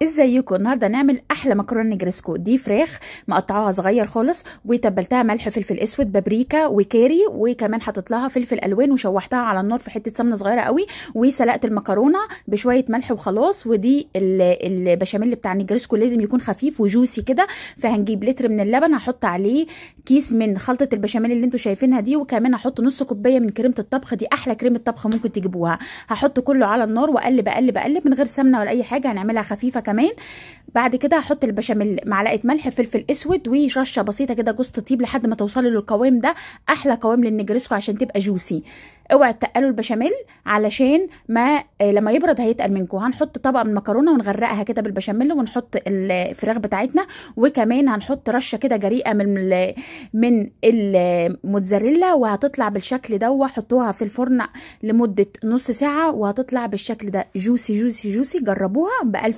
ازيكم؟ النهارده نعمل احلى مكرونه نجرسكو. دي فراخ مقطعاها صغير خالص وتبلتها ملح فلفل اسود بابريكا وكاري، وكمان حطيت لها فلفل الوان وشوحتها على النار في حتة سمنه صغيرة قوي، وسلقت المكرونه بشوية ملح وخلاص. ودي البشاميل بتاع النجرسكو لازم يكون خفيف و juicy كده. فهنجيب لتر من اللبن، هحط عليه كيس من خلطه البشاميل اللي انتوا شايفينها دي، وكمان هحط نص كوباية من كريمة الطبخ، دي احلى كريمة طبخ ممكن تجيبوها. هحط كله على النار واقلب اقلب اقلب من غير سمنه ولا اي حاجة، هنعملها خفيفة كمان. بعد كده هحط البشاميل معلقه ملح فلفل اسود ورشه بسيطة كده جوز الطيب لحد ما توصلي للقوام ده، احلى قوام للنجرسكو عشان تبقى juicy. اوعي تقلوا البشاميل علشان ما لما يبرد هيتقل منكم. هنحط طبقه من المكرونه ونغرقها كده بالبشاميل، ونحط الفراخ بتاعتنا، وكمان هنحط رشه كده جريئة من الموتزاريلا، وهتطلع بالشكل ده. وحطوها في الفرن لمدة نص ساعة وهتطلع بالشكل ده juicy juicy juicy. جربوها بألف.